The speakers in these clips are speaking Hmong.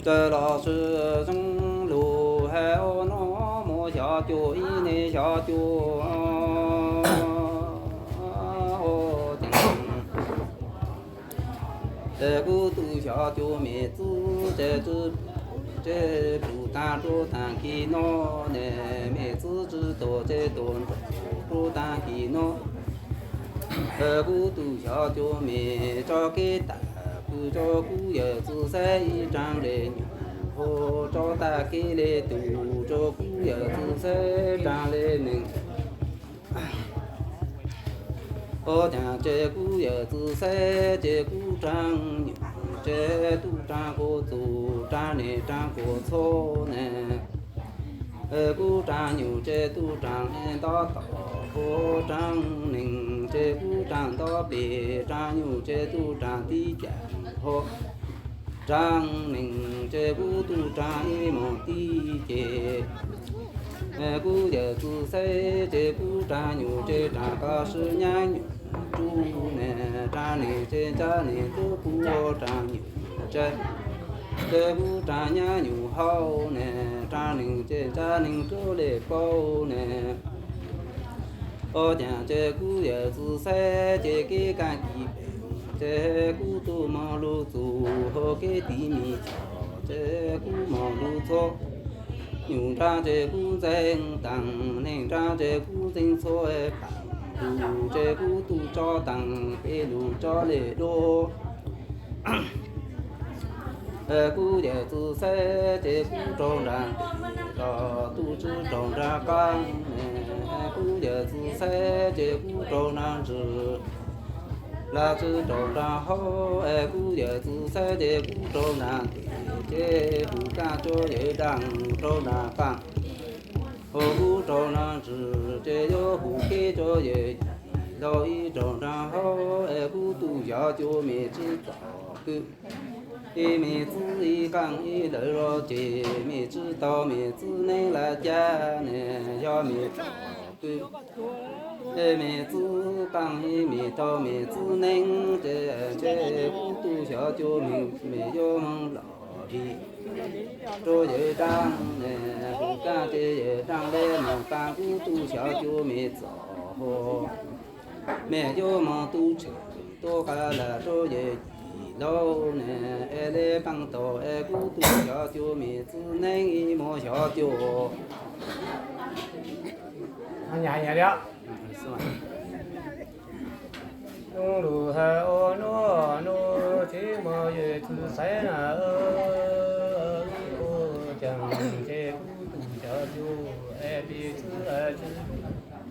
Tawg los sis zoo lug hais ua no, muaj xyov cuag ib niag xyov cuag ces kuv tus xyov cuag mem txwb ces tsi, ces plum taag rua taag kis no ne, mem txwb tsi tuag ces tuag nrug rua taag kis no. Kuv tus xyov cuag mem tso kev tawm pw rua kuv yawm txwv xaiv ib raag le nyuam, ho tso tag kev le tus rua kuv yawm txwv xaiv raag le neeg. Ua caag ces kuv yawm txwv xaiv ces kuv raag nyuam ces tub raag kuv txug, raag neeg raag kuv txhua ne. Kuv raag nyuam ces tub raag nto tom, ho raag neeg ces kuv raag nto peg, raag nyuam ces tub raag tib cag, ho raag neeg ces kuv tub raag ib moos tib ceg. Kuv yawm txwv xaiv ces kuv raag nyuam ces raag koj sib nyab nyuam tsuj ne, raag neeg ces ntsab neeg rua kuv ua raag nyuam ces, ces kuv raag nyab nyuam hau ne, raag neeg ces ntsab neeg rua le paub ne. Ua caag ces kuv yawm txwv xaiv ces kev kaaj ci pem, ces kuv tub moog lug txug, ho kev tiv mis txhom ces kuv moog lug txhua. Nyuam nraag ces kuv ntxeev taag, neeg nraag ces kuv ntxeev txhua, pam lug ces kuv tub tso taag, peb lug tso le dua. Kuv yawm txwv xaiv ces kuv raug nraag tes los tub tsi raug nraag qaab. Kuv yawm txwv xaiv ces kuv raug nraag ntswg los tsi raug nraag hau. Kuv yawm txwv xaiv ces kuv raug nraag tes ces hu kaaj rua yawm daag raug nraag qaab. Ho kuv raug nraag ntswg ces yuav hu kev rua yawm yim laug ib raug nraag hau. Kuv tub xyov cuag mem tsi txom kwm, ib mem txwv ib qaab ib lawm los ces mem tsi tau mem txwv neeb lawm cas ne, yog mem txom kwm, mem txwv qaab ib mem tau mem txwv neeb ces, ces kuv tub xyov cuag mem, mem yuav moog los li rua yawm daag ne, hu kaaj ces yawm daag le moog paab kuv tub xyov cuag mem txom hau. Mem yuav moog tub tshem tuaj qab lawm rua yawm yim laug ne, es le paab tau es kuv tub xyov cuag mem txwv neeb ib muag xyov cuag. Zoo lug hais ua no, no tsev muag yawm txwv xaiv na, ua caag ces kuv tub xyov cuag es peb txwv tsi,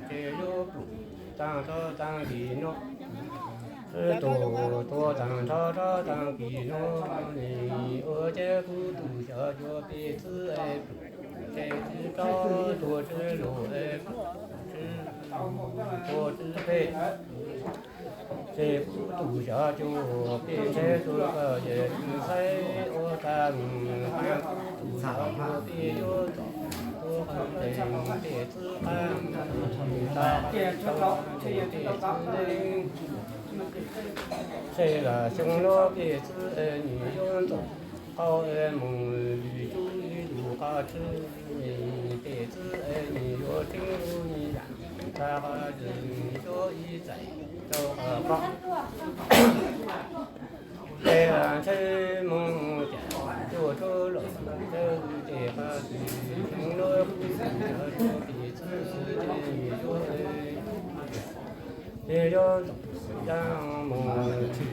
ces yuav plum taag rua taag kis no, tsi tuag tuag taag rua rua taag kis no, ua ces kuv tub xyov cuag peb txwv es plum, ces tsi rua tuag tsi lug es plum tsi tuag tsi phem. Ces kuv tub xyov cuag peb txwv tuag koj yawm txwv xaiv ua tag moog, kuv tub xyov cuag peb yuav txom tuag qab nteeg peb txwv qab, tag qab tau ces peb txwv neeb. Ces lawm xyoo no peb txwv es nws yuav ntxoov qau es moog lwm tsuj ib lub qab tswb, peb txwv es nws yuav tseeb lub me lam, tag qab ces nws yuav ib txais rau qab qab. Ces ntshe moog cas tuaj rau lawm ces qab ces xyoo no kuv tub xyov cuag peb txwv ces nws yuav, ces yuav ntxoov yaaj moog lwm tsuj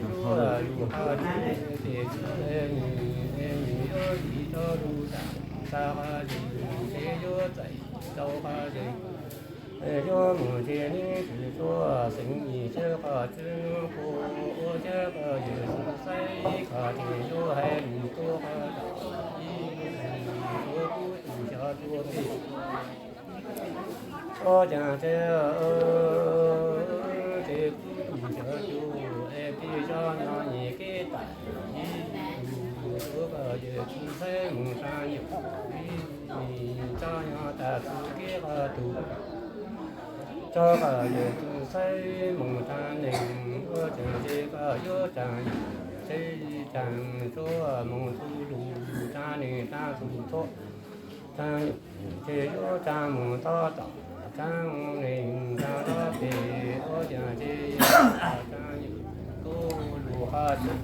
lub qab tswb, peb txwv es nws, es nws yuav ib tog lub lam, tag qab ces nws yuav txais rau qab ces, yuav moog ces nws tsi tuaj xeev ib txwv qab tswb no kuv ua ces koj yawm txwv xaiv koj ces yuav hais lus tuaj qab ib, yuav kuv tub xyov cuag peb. Ua caag ces, ces kuv tub xyov cuag es peb tso nyob nyias kev tag ib, yuav koj yawm txwv xaiv moog tsaam nyuam ib, tso nyob tag txwv kev qab tug. Tso koj yawm txwv xaiv moog tsaam neeg, ua caag ces koj yuav tsaam, ces tsaam tsuav moog txug lug tsa nees tsa tus thuab, tsa nyuj ces yuav tsa mus tob tom, tsa nees tsa tob pem, ua cas ces tsa nyuj tub lus qhov twg.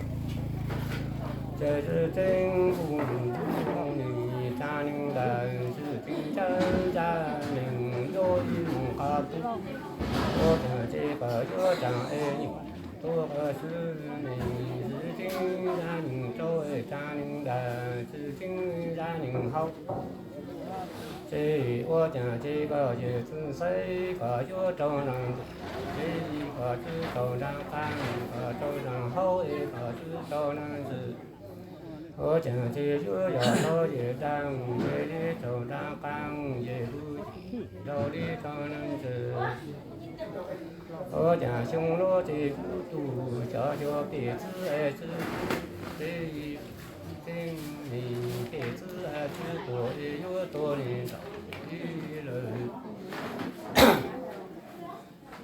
Ces tsi tseeb kuj tus nees tsa nees ntawd tsi tseeb tsa, tsa nees yuav ib mus qhov twg. Ua cas ces kom yuav tsa es nyuj tuag qhov twg, nees tsi tseeb tsa nees rau es tsa nees ntawd tsi tseeb tsa nees hauv. Ces ua cas ces kom yawm txwv xaiv kom yuav rau nees ntawd, ces kom tsi rau nraag qaab, kom rau nees hauv es kom tsi rau nees ntxwv. Ua cas ces yuav yog rau yawm dlaab, ces li rau nraag qaab, ces kuj rau li rau nees ntxwv. Ua cas xyoo nuav ces kuv tug xyov cuag pem txwv es txwv, ces tseeb neeg pem txwv es txwv tuag es yuav tuag neeg ntaum li lawm.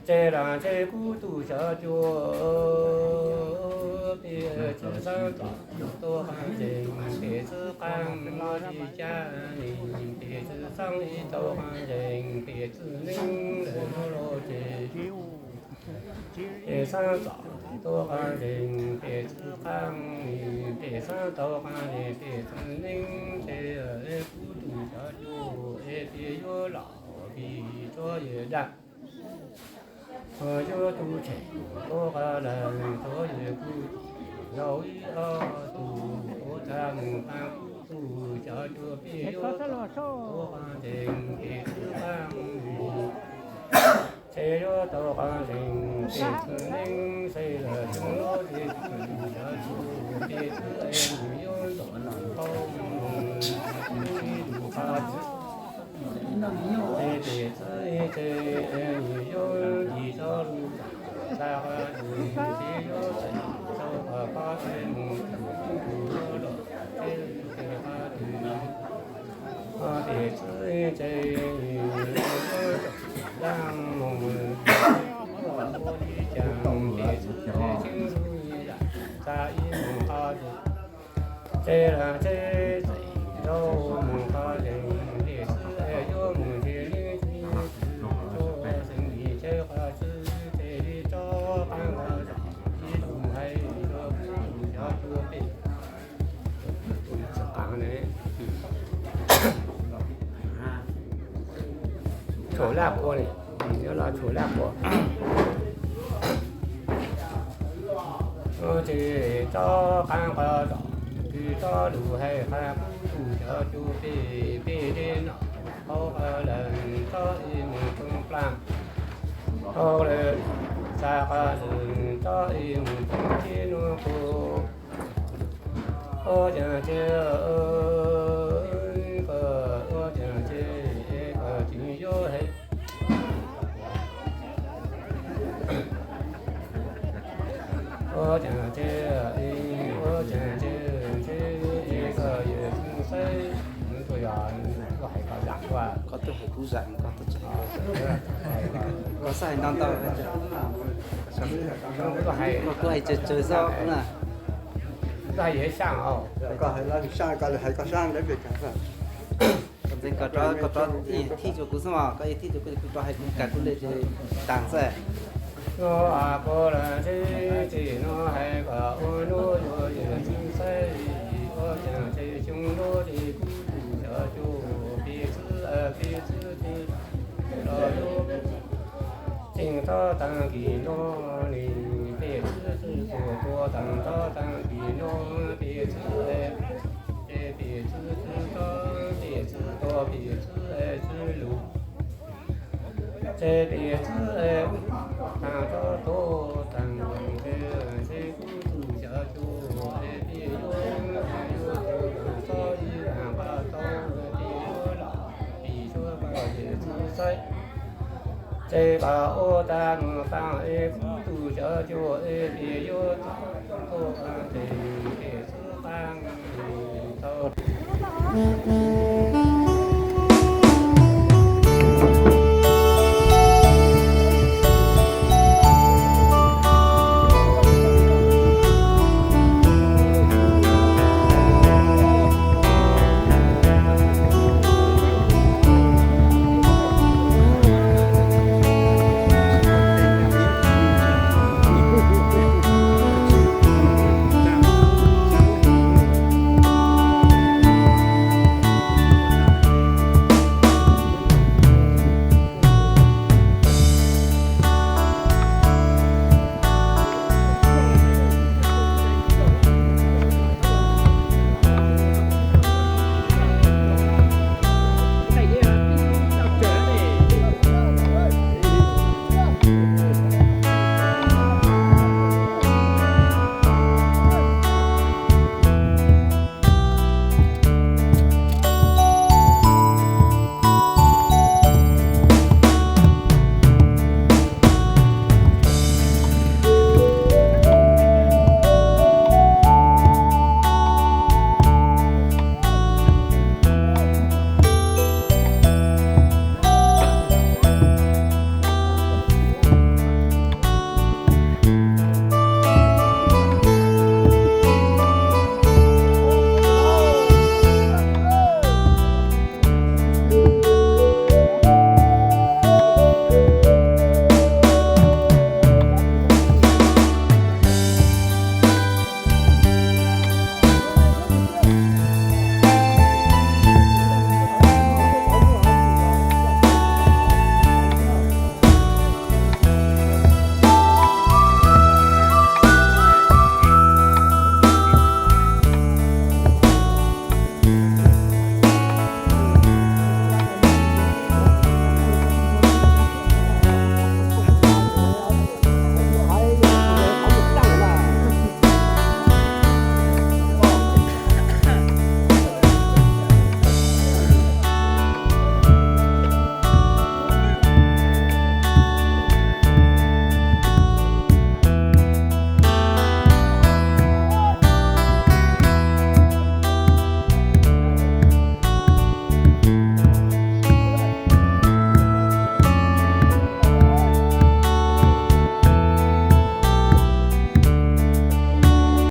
Ces lam ces kuv tug xyov cuag pem txwv xaab tom tuag qee zeeg, pem txwv qaab muaj li caj neeg, pem txwv xaab ib tau qee zeeg, pem txwv neeb lawm nuav los ces pem xaab tom tuag qee zeeg, pem txwv qaab, pem xaab tau qee zeeg, pem txwv neeb ces kuv tug xyov cuag es pem yuav los pem txwv yawm dlaab. Yuav tug tshem tuag qee leeg, txwv yawm kuj yog ib ob tug, ua cas mus qaab kuv tug xyov cuag pem yuav tuag qee zeeg, pem txwv qaab, ces yuav tau qee zeeg, pem txwv neeb ces lawm xyoo nuav ces kuv tug xyov cuag pem txwv es nws yuav ntaum qhov mus ib lub qhov twg. Ces pem txwv ces nws yuav yim txoj lug txag qhov twg, ces yuav txag txoj qhov qhov es mus txug kuv tug yuav los ces qhov twg. Pem txwv ces nws yuav txag dlaab mus ua li cas, pem txwv ces tseeb lug yam txag ib mus qhov twg. Ces lam ces txeem rau mus qhov zeeg, pem txwv es yuav mus ces li txwv txug xeev Lis Chawb qhov twg, ces li rov qaab qhov zog ib lug hais rau kuv tug xyov cuag pem. Tshuam Laj Quas, nyob no Tshuam Laj Quas. Ces rov qaab qhov zog, ces rov lug hais qha kuv tug xyov cuag pem, pem li no hauv qhov lawm, rov ib mus roob plaag hauv lawm, txag qhov lawm, rov ib mus roob tib nuav kuv. Ua cas ces, koj ua cas ces koj tseem yuav hais. Ua cas ces, ua cas ces, ces koj yuav tseem xaiv, nws tuaj yog, tuaj hais koj zaam, koj tuaj hais kuv zaam, koj tuaj tseem, koj xav hais ntau ntau, koj hais tsawg tsawg xwb na. Koj hais saab, koj hais koj saab, koj ntxeev koj rov, koj rov thij cuag kuv xwb mas, koj thij cuag kuv, kuv rov hais kuv kag kuv le ces taag xwb. Nuav kuv lam ntsib txij nuav hais kom ua nuav yuav yawm txwv xaiv, ua cas ces xyoo nuav ces kuv tug xyov cuag pem txwv, pem txwv twb los yuav tseem tob taag kis nuav ne, pem txwv twb tuag tuag taag tob taag kis nuav, pem txwv es, ces pem txwv twb tob, pem txwv tuag, pem txwv es txwv lug. Ces pem txwv es taag tob tuag taag, ces kuv tug xyov cuag es pem yuav, yuav tuag taag txhob ib leeg nqa tau, pem yuav los pem suav koj yawm txwv xaiv. Ces koj ua taag nuav taag es kuv tug xyov cuag es pem yuav tuag taag, ces pem txwv qaab tau.